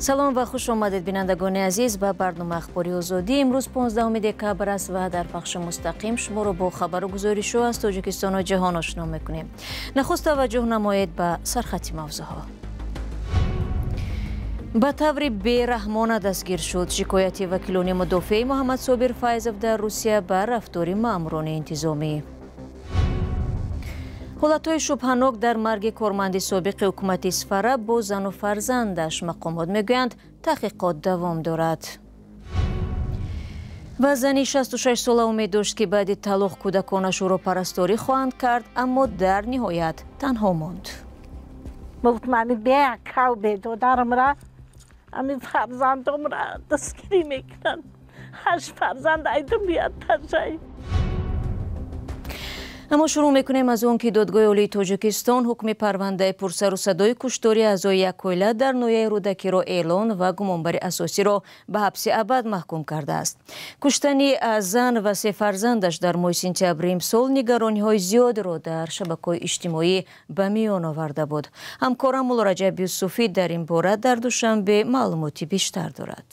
Салом ва хуш омадед, бинандагони азиз, ба барномаи Ахбори Озодӣ. Имрӯз 15 декабр аст ва дар пахши мустақим шуморо бо хабару гузоришҳо аз Тоҷикистону ҷаҳон ошно мекунем. Нахуст таваҷҷӯҳ намоед ба сархати мавзӯъҳо. Ба таври бераҳмона дастгир шуд. Шикояти вакилони мудофеи Муҳаммадсобир Файзов дар Русия ба рафтори маъмурони интизомӣ. Ҳолатҳои шубҳанок дар марги корманди собиқи ҳукумати Исфара бо зану фарзандаш. Мақомот мегӯянд, таҳқиқот давом дорад. Ва зани 66 сола умед дошт, ки баъди талоқ кӯдаконаш ӯро парасторӣ хоҳанд кард, аммо дар ниҳоят танҳо монд. Гуфтам, беакав бедодарамра, ами фарзандомра дастгирӣ мекунанд. Ҳашт фарзанд айдум биятажай. Аммо шурӯъ мекунем аз он, ки Додгоҳи Олии Тоҷикистон ҳукми парвандаи пурсару садои куштори аъзои як оила дар ноҳияи Рӯдакиро эълон ва гумонбари асосиро ба ҳабси абад маҳкум кардааст. Куштани зан ва се фарзандаш дар моҳи сентябри имсол нигарониҳои зиёдро дар шабакаҳои иҷтимоӣ ба миён оварда буд. Ҳамкорам Муллораҷаб Юсуфӣ дар ин бора дар Душанбе маълумоти бештар дорад.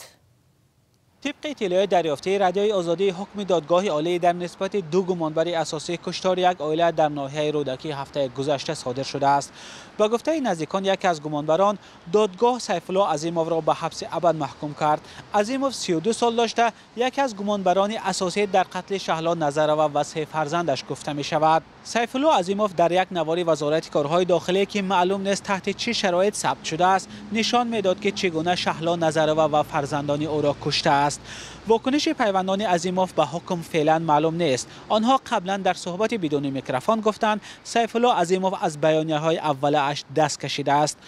Тибқи иттилои дарёфтии Радиои Озодӣ, ҳукми Додгоҳи Олӣ дар нисбати ду гумонбари асосии куштори як оила дар ноҳияи Рӯдакӣ ҳафтаи гузашта содир шудааст. Ба гуфтаи наздикон яке аз гумонбарон, додгоҳ Сайфулло Азимовро ба ҳабси абад маҳкум кард. Азимов 32 сол дошта, яке аз гумонбарони асосӣ дар қатли Шаҳло Назарова ва се фарзандаш гуфта мешавад. Сайфулло Азимов дар як навори Вазорати корҳои дохилӣ, ки маълум нест таҳти чӣ шароит сабт шудааст, нишон медод, ки чӣ гуна Шаҳло Назарова ва фарзандони ӯро куштааст. Вокуниши пайвандони Азимов ба ҳукм феълан маълум нест. Онҳо қаблан дар суҳбати бидуни микрофон гуфтанд, Сайфулло Азимов аз баёнияҳои аввалааш даст кашидааст.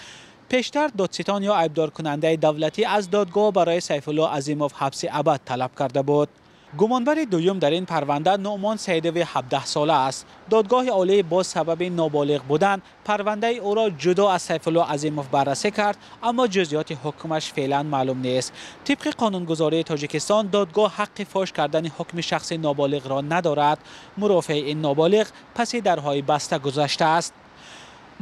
Пештар додситон ё айбдоркунандаи давлатӣ аз додгоҳ барои Сайфулло Азимов ҳабси абад талаб карда буд. Гумонбари дуюм дар ин парванда Нуъмон Саидови 17 сола аст. Додгоҳи Олӣ бо сабаби ноболиғ будан парвандаи ӯро ҷудо аз Сайфулло Азимов баррасӣ кард, аммо ҷузъиёти ҳукмаш феълан маълум нест. Тибқи қонунгузории Тоҷикистон, додгоҳ ҳаққи фош кардани ҳукми шахси ноболиғро надорад. Мурофиаи ин ноболиғ паси дарҳои баста гузаштааст.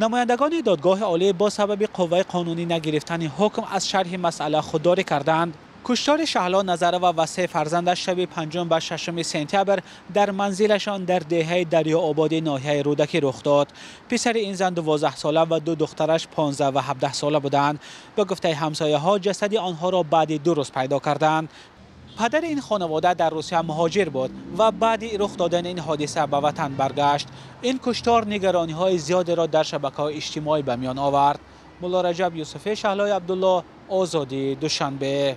Намояндагони Додгоҳи Олӣ бо сабаби қувваи қонунӣ нагирифтани ҳукм аз шарҳи масъала худдорӣ карданд. Куштори Шаҳло Назарова ва се фарзандаш шаби 5 ба 6 сентябр дар манзилашон дар деҳаи Дарёободи ноҳияи Рӯдакӣ рух дод. Писари ин зан 12 сола ва ду духтараш 15 ва 17 сола буданд. Ба гуфтаи ҳамсояҳо, ҷасади онҳоро баъди 2 рӯз пайдо карданд. Падари ин хонавода дар Русия муҳоҷир буд ва баъди рух додани ин ҳодиса ба ватан баргашт. Ин куштор нигарониҳои зиёдеро дар шабакаҳои иҷтимоӣ ба миён овард. Муллораҷаб Юсуфӣ, Шаҳлои Абдулло, Озодӣ, Душанбе.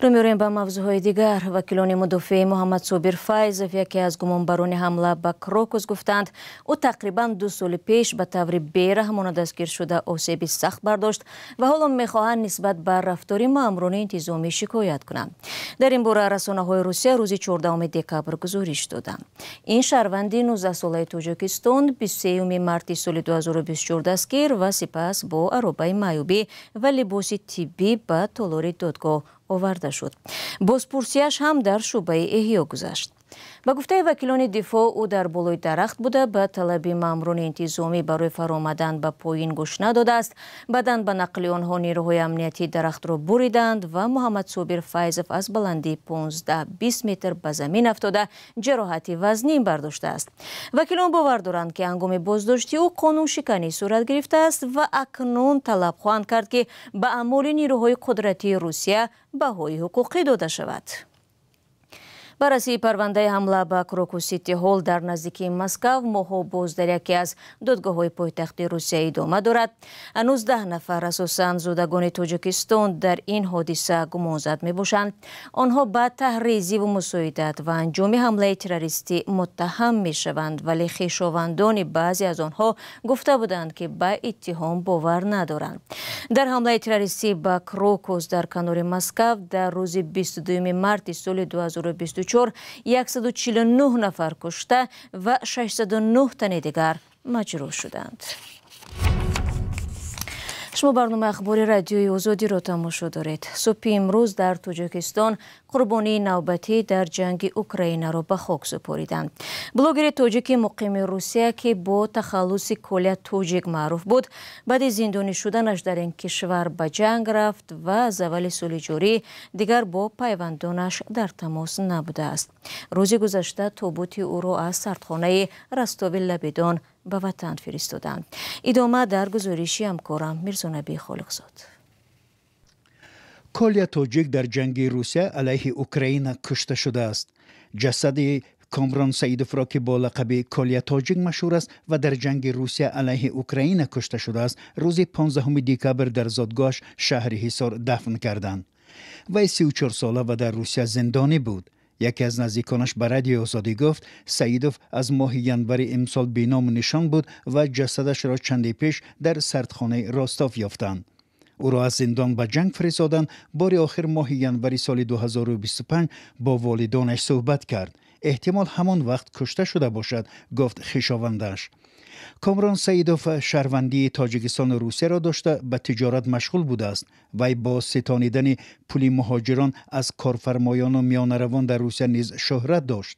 Рӯ меорем ба мавзӯъҳои дигар. Вакилони мудофеи Муҳаммадсобир Файзов, яке аз гумонбарони ҳамла ба Крокус, гуфтанд, ӯ тақрибан 2 соли пеш ба таври бераҳмона дастгир шуда, осеби сахт бардошт ва ҳоло мехоҳанд нисбат ба рафтори маъмурони интизомӣ шикоят кунанд. Дар ин бора расонаҳои Русия рӯзи 14 декабр гузориш доданд. Ин шаҳрванди 19-солаи Тоҷикистон 23 марти соли 2024 дастгир ва сипас бо аробаи маъюбӣ ва либоси тиббӣ ба толори додгоҳ оварда шуд. Бозпурсияш ҳам дар шӯъбаи эҳё гузашт. Ба гуфтаи вакилони дифоъ, ӯ дар болои дарахт буда, ба талаби маъмурони интизомӣ барои фаромадан ба поин гӯш надодааст. Баъдан ба нақли онҳо нерӯҳои амниятӣ дарахтро буриданд ва Муҳаммадсобир Файзов аз баландии 15-20 метр ба замин афтода, ҷароҳати вазнин бардоштааст. Вакилон бовар доранд, ки ҳангоми боздошти ӯ қонуншиканӣ сурат гирифтааст ва акнун талаб хоҳанд кард, ки ба аъмоли нерӯҳои қудратии Русия баҳои ҳуқуқӣ дода шавад. Баррасии парвандаи ҳамла ба Крокус Сити Ҳол дар наздикии Москав моҳҳо боз дар яке аз додгоҳҳои пойтахти Русия идома дорад. Ҳанӯз 10 нафар, асосан зодагони Тоҷикистон, дар ин ҳодиса гумонзад мебошанд. Онҳо ба таҳризиву мусоидат ва анҷоми ҳамлаи террористӣ муттаҳам мешаванд, вале хешовандони баъзе аз онҳо гуфта буданд, ки ба иттиҳом бовар надоранд. Дар ҳамлаи террористӣ ба Крокус дар канори Москав дар рӯзи 22 марти соли 2024 149 нафар кушта ва 609 тани дигар маҷрӯҳ шуданд. Шумо барномаи ахбори радиои Озодиро тамошо доред. Субҳи имрӯз дар Тоҷикистон қурбонии навбатӣ дар ҷанги Украинаро ба хок супориданд. Блогери тоҷики муқими Русия, ки бо тахаллуси Коля Тоҷик маъруф буд, баъди зиндонӣ шуданаш дар ин кишвар ба ҷанг рафт ва аз аввали соли ҷорӣ дигар бо пайвандонаш дар тамос набудааст. Рӯзи гузашта тобути ӯро аз сардхонаи Ростови Лабидон ба ватан фиристоданд. Идома дар гузориши ҳамкорам Мирзонаби Холиқзод. Коля Тоҷик дар ҷанги Русия алайҳи Украина кушта шудааст. Ҷасади Комрон Саидовро, ки бо лақаби Коля Тоҷик машҳур аст ва дар ҷанги Русия алайҳи Украина кушта шудааст, рӯзи 15 декабр дар зодгоҳаш шаҳри Ҳисор дафн карданд. Вай 34 сола ва дар Русия зиндонӣ буд. Яке аз наздиконаш ба Радиои Озодӣ гуфт, Саидов аз моҳи январи имсол беному нишон буд ва ҷасадашро чанде пеш дар сардхонаи Ростов ёфтанд. Ӯро аз зиндон ба ҷанг фиристоданд. Бори охир моҳи январи соли 2025 бо волидонаш суҳбат кард. Эҳтимол ҳамон вақт кушта шуда бошад, гуфт хешовандаш. Комрон Саидов шаҳрвандии Тоҷикистону Русияро дошта, ба тиҷорат машғул будааст. Вай бо ситонидани пули муҳоҷирон аз корфармоёну миёнаравон дар Русия низ шӯҳрат дошт.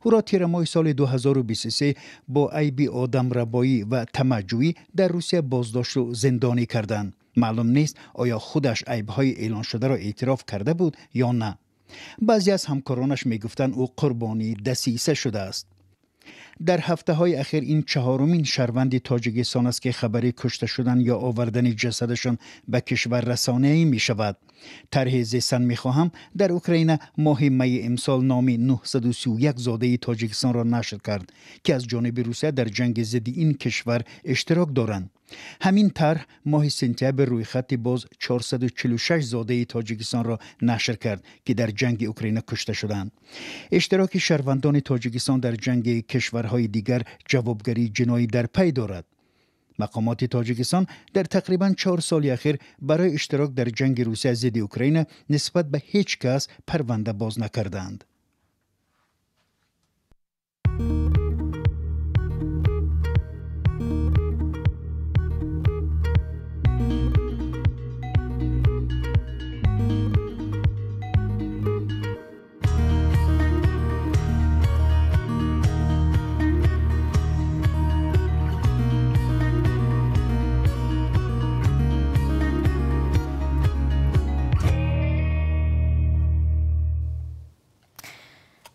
Ӯро тирамоҳи соли 2023 бо айби одамрабоӣ ва тамаъҷӯӣ дар Русия боздошту зиндонӣ карданд. Маълум нест, оё худаш айбҳои эълоншударо эътироф карда буд ё на. Баъзе аз ҳамкоронаш мегуфтанд, ӯ қурбонии дасиса шудааст. Дар ҳафтаҳои ахир ин чаҳорумин шаҳрванди Тоҷикистон аст, ки хабари кушта шудан ё овардани ҷасадашон ба кишвар расонаӣ мешавад. Тарҳи «Зистан мехоҳам» дар Украина моҳи майи имсол номи 931 зодаи Тоҷикистонро нашр кард, ки аз ҷониби Русия дар ҷанги зидди ин кишвар иштирок доранд. Ҳамин тарҳ моҳи сентябр рӯйхати боз 446 зодаи Тоҷикистонро нашр кард, ки дар ҷанги Украина кушта шуданд. Иштироки шаҳрвандони Тоҷикистон дар ҷанги кишварҳои дигар ҷавобгарии ҷиноӣ дар пай дорад. Мақомоти Тоҷикистон дар тақрибан 4 соли ахир барои иштирок дар ҷанги Русия зидди Украина нисбат ба ҳеҷ кас парванда боз накардаанд.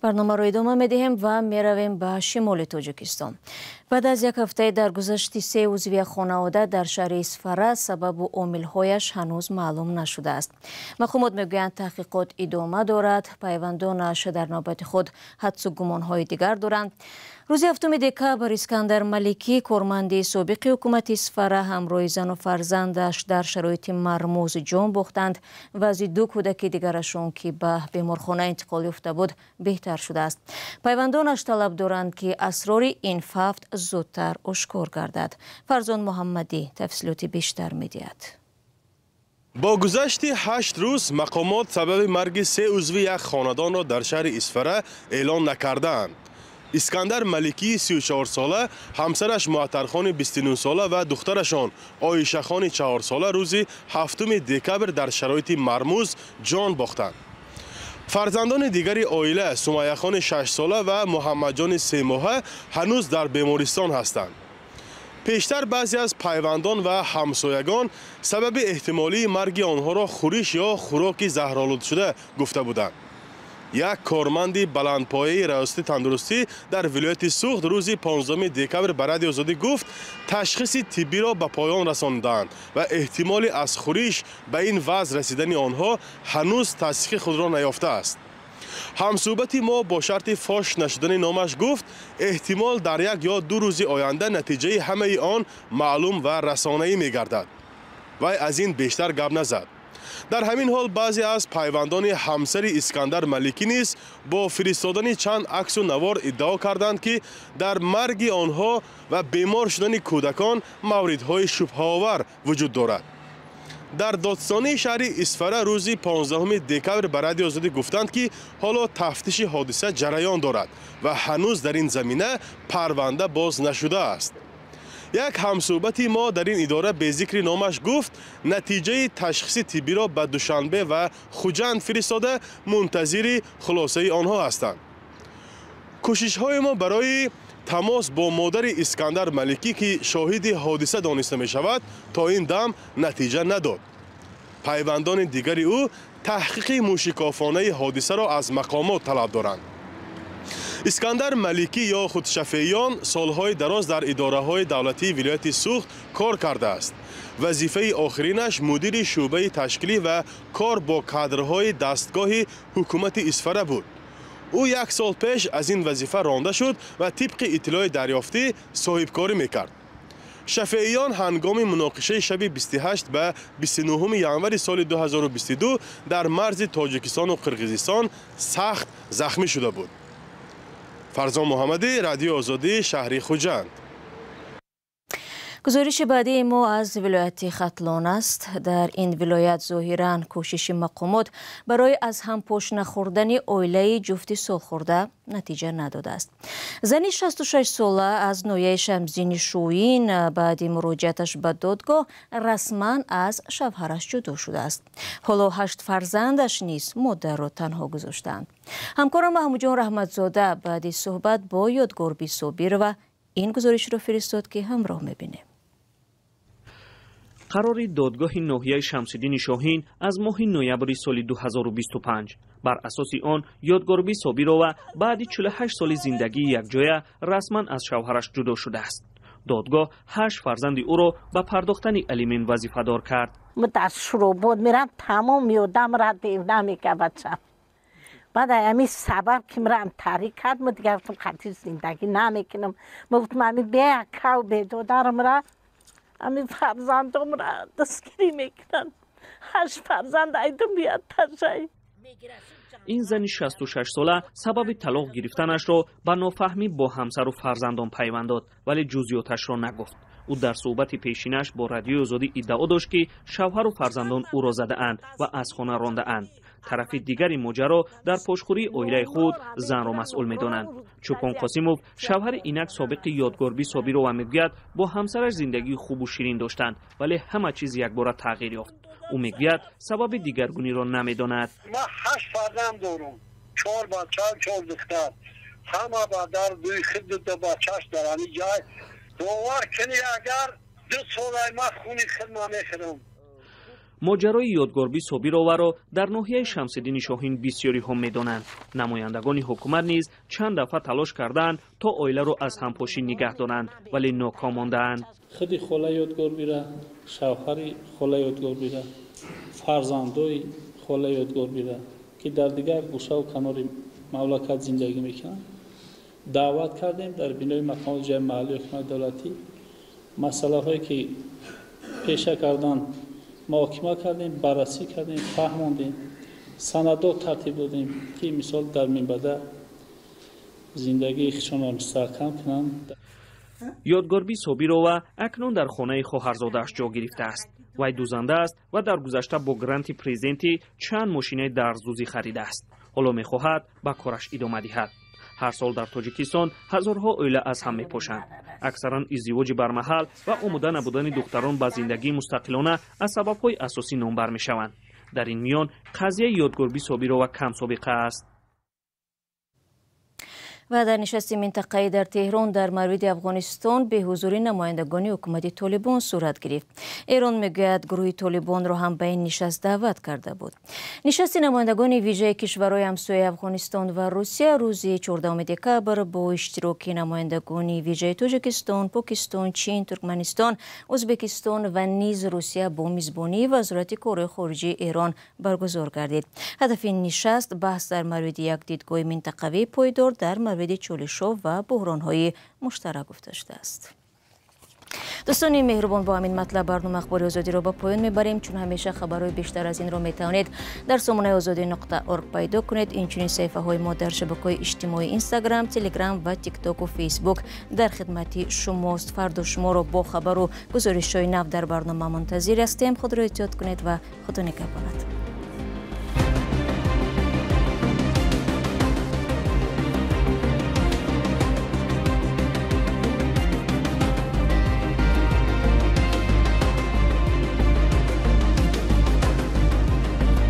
Барномаро идома медиҳем ва меравем ба шимоли Тоҷикистон. Баъд аз як ҳафтаи даргузашти се узви хонавода дар шаҳри Исфара, сабабу омилҳояш ҳанӯз маълум нашудааст. Мақомот мегӯянд, таҳқиқот идома дорад, пайвандонаш дар навбати худ ҳадсу гумонҳои дигар доранд. Рӯзи 7 декабр Искандар Маликӣ, корманди собиқи ҳукумати Исфара, ҳамроҳи зану фарзандаш дар шароити мармуз ҷон бохтанд. Вазъи ду кӯдаки дигарашон, ки ба беморхона интиқол ёфта буд, беҳтар шудааст. Пайвандонаш талаб доранд, ки асрори ин фавт зудтар ошкор гардад. Фарзон Муҳаммадӣ тафсилоти бештар медиҳад. Бо гузашти 8 рӯз мақомот сабаби марги се узви як хонадонро дар шаҳри Исфара эълон накардаанд. Искандар Маликии 34-сола, ҳамсараш Муаттархони 29-сола ва духтарашон Оишахони 4-сола рӯзи 7 декабр дар шароити мармуз ҷон бохтанд. Фарзандони дигари оила Сумайяхони 6-сола ва Муҳаммадҷони 3-моҳа ҳанӯз дар бемористон ҳастанд. Пештар баъзе аз пайвандон ва ҳамсоягон сабаби эҳтимолии марги онҳоро хӯриш ё хӯроки заҳролудшуда гуфта буданд. Як корманди баландпояи раёсати тандурустӣ дар вилояти Суғд рӯзи 15 декабр ба Радиои Озодӣ гуфт, ташхиси тиббиро ба поён расондаанд ва эҳтимоли аз хӯриш ба ин вазъ расидани онҳо ҳанӯз тасдиқи худро наёфтааст. Ҳамсӯҳбати мо бо шарти фош нашудани номаш гуфт, эҳтимол дар як ё ду рӯзи оянда натиҷаи ҳамаи он маълум ва расонаӣ мегардад. Вай аз ин бештар гап назад. Дар ҳамин ҳол баъзе аз пайвандони ҳамсари Искандар Маликӣ низ бо фиристодани чанд аксу навор иддао карданд, ки дар марги онҳо ва бемор шудани кӯдакон мавридҳои шубҳаовар вуҷуд дорад. Дар додстонии шаҳри Исфара рӯзи 15 декабр ба Радиои Озодӣ гуфтанд, ки ҳоло тафтиши ҳодиса ҷараён дорад ва ҳанӯз дар ин замина парванда боз нашудааст. Як ҳамсӯҳбати мо дар ин идора бе зикри номаш гуфт, натиҷаи ташхиси тиббиро ба Душанбе ва Хуҷанд фиристода, мунтазири хулосаи онҳо ҳастанд. Кӯшишҳои мо барои тамос бо модари Искандар Маликӣ, ки шоҳиди ҳодиса дониста мешавад, то ин дам натиҷа надод. Пайвандони дигари ӯ таҳқиқи мӯшикофонаи ҳодисаро аз мақомот талаб доранд. Искандар Маликӣ ё худ Шафеиён солҳои дароз дар идораҳои давлатии вилояти Суғд кор кардааст. Вазифаи охиринаш мудири шӯъбаи ташкилӣ ва кор бо кадрҳои дастгоҳи ҳукумати Исфара буд. Ӯ як сол пеш аз ин вазифа ронда шуд ва тибқи иттилои дарёфтӣ соҳибкорӣ мекард. Шафеиён ҳангоми муноқишаи шаби 28 ба 29 январи соли 2022 дар марзи Тоҷикистону Қирғизистон сахт захмӣ шуда буд. Фарзон Муҳаммадӣ, Радиои Озодӣ, шаҳри Хуҷанд. Гузориши баъдии мо аз вилояти Хатлон аст. Дар ин вилоят зоҳиран кӯшиши мақомот барои аз ҳам пош нахӯрдани оилаи ҷуфти солхӯрда натиҷа надодааст. Зани 66-сола аз ноҳияи Шамсиддини Шоҳин баъди муроҷиаташ ба додгоҳ расман аз шавҳараш ҷудо шудааст. Ҳоло 8 фарзандаш низ модарро танҳо гузоштаанд. Ҳамкорам Маҳмудҷон Раҳматзода баъди суҳбат бо Ёдгорби Собирова ин гузоришро фиристод, ки ҳамроҳ мебинем. Қарори додгоҳи ноҳияи Шамсиддини Шоҳин аз моҳи ноябри соли 2025. Бар асоси он Ёдгорби Собирова баъди 48 соли зиндагии якҷоя расман аз шавҳараш ҷудо шудааст. Додгоҳ 8 фарзанди ӯро ба пардохтани алимент вазифадор кард. Дар Шуробод мерам, тамом ёдамра девна мега бачам. Баъд ами сабаб ки мрам таърик кард, мо дигар гуфтам қатъи зиндагӣ намекунам. Мо гуфтам ами беакав бедодарамра, ами фарзандомра дастгирӣ мекунанд. 8 фарзанд айдум биёд ташай. Ин зани 66-сола сабаби талоқ гирифтанашро ба нофаҳмӣ бо ҳамсару фарзандон пайванд дод, вале ҷузъиёташро нагуфт. Ӯ дар суҳбати пешинаш бо Радиои Озодӣ иддао дошт, ки шавҳару фарзандон ӯро задаанд ва аз хона рондаанд. Тарафи дигари моҷаро дар пошхӯрии оилаи худ занро масъул медонанд. Чӯпон Қосимов, шавҳари инак собиқи Ёдгорби Собирова, мегӯяд бо ҳамсараш зиндагии хубу ширин доштанд, вале ҳама чиз якбора тағйир ёфт. Ӯ мегӯяд сабаби дигаргуниро намедонад. Ман 8 фарзанд дорам, 4 бача, 4 духтар. Ҳама ба дар дуи худ дута бачаш дар ҳамин ҷай. Бовар кунӣ, агар 2 солай ман хуни худ мехӯрам. Моҷарои Ёдгорби Собироваро дар ноҳияи Шамсиддини Шоҳин бисёриҳо медонанд. Намояндагони ҳукумат низ чанд дафъа талош кардаанд, то оиларо аз ҳампошӣ нигаҳ доранд, вале ноком мондаанд. Худи хола Ёдгорбира, шавҳари хола Ёдгорбира, фарзандои хола Ёдгорбира, ки дар дигар гӯшаву канори мамлакат зиндагӣ мекунанд, даъват кардем дар бинои мақомоти ҷамъи маҳаллии ҳукумати давлатӣ. Масъалаҳое ки пеша кардан муҳокима кардем, баррасӣ кардем, фаҳмондем, санадот тартиб додем, ки мисол дар минбаъда зиндагии худшонро мустаҳкам кунанд. Ёдгорби Собирова акнун дар хонаи хоҳарзодааш ҷо гирифтааст. Вай дузанда аст ва дар гузашта бо гранти президентӣ чанд мошинаи дарздӯзӣ харидааст. Ҳоло мехоҳад ба кораш идома диҳад. Ҳар сол дар Тоҷикистон ҳазорҳо оила аз ҳам мепошанд. Аксаран издивоҷи бармаҳал ва омода набудани духтарон ба зиндагии мустақилона аз сабабҳои асосӣ номбар мешаванд. Дар ин миён қазияи Ёдгорби Собирова камсобиқа аст. Ва дар нишасти минтақаӣ дар Теҳрон дар мавриди Афғонистон беҳузури намояндагони ҳукумати Толибон сурат гирифт. Эрон мегӯяд гурӯҳи Толибонро ҳам ба ин нишаст даъват карда буд. Нишасти намояндагони вижаи кишварҳои ҳамсояи Афғонистон ва Русия рӯзи 14 декабр бо иштироки намояндагони вижаи Тоҷикистон, Покистон, Чин, Туркманистон, Ӯзбекистон ва низ Русия бо мизбонии Вазорати корҳои хориҷии Эрон баргузор гардид. Ҳадафи ин нишаст баҳс дар мавриди як дидгоҳи минтақавии пойдор дар мавриди чолишҳо ва буҳронҳои муштарак гуфта шудааст. Дӯстони меҳрубон, бо ҳамин матлаб барнома Ахбори Озодиро ба поён мебарем. Чун ҳамеша хабарҳои бештар аз инро метавонед дар сомонаи озодӣ.орг пайдо кунед. Инчунин саҳифаҳои мо дар шабакаҳои иҷтимоӣ Инстаграм, Телеграм ва Тиктоку Фейсбук дар хидмати шумост. Фардо шуморо бо хабару гузоришҳои нав дар барнома мунтазир ҳастем. Худро эҳтиёт кунед ва худо нигаҳбонад.